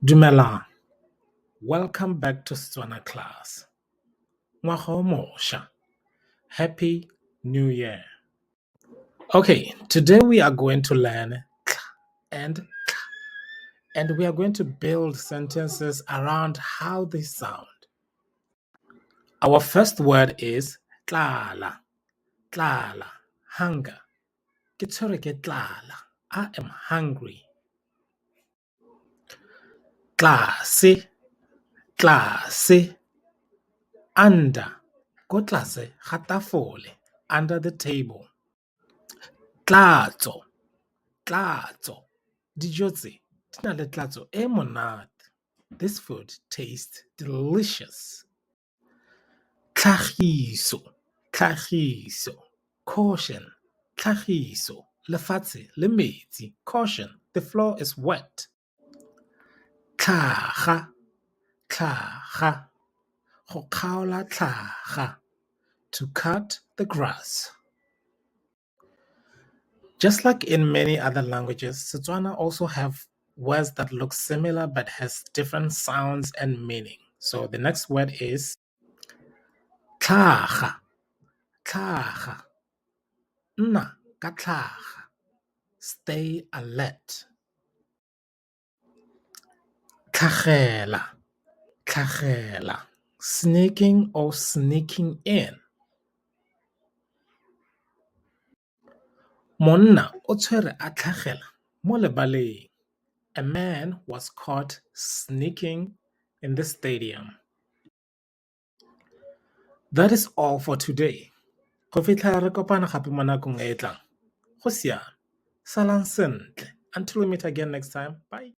Dumelang, welcome back to Setswana class. Ngwaga o mosha. Happy New Year. Okay, today we are going to learn tl and tlh, and we are going to build sentences around how they sound. Our first word is tlala. Tlala, hunger. Ke tshwerwe ke tlala. I am hungry. Tlase, tlase, under, ko tlase ga tafole, under the table. Tlatso, tlatso, dijo tse di na le tlatso e monate. This food tastes delicious. Tlhagiso, tlhagiso, caution, tlhagiso, lefatshe le metsi, caution, the floor is wet. Tlhaga, tlhaga, go kgaola tlhaga, to cut the grass. Just like in many other languages, Setswana also have words that look similar but has different sounds and meaning. So the next word is tlhaga, tlhaga, nna ka tlhaga, stay alert. Tlhagela, tlhagela, sneaking or sneaking in. Monna o tshwerwe a tlhagela mo lebaleng. A man was caught sneaking in the stadium. That is all for today. Go fitlhela re kopana gape mo nakong e e tlang. Go siame. Salang sentle. Until we meet again next time. Bye.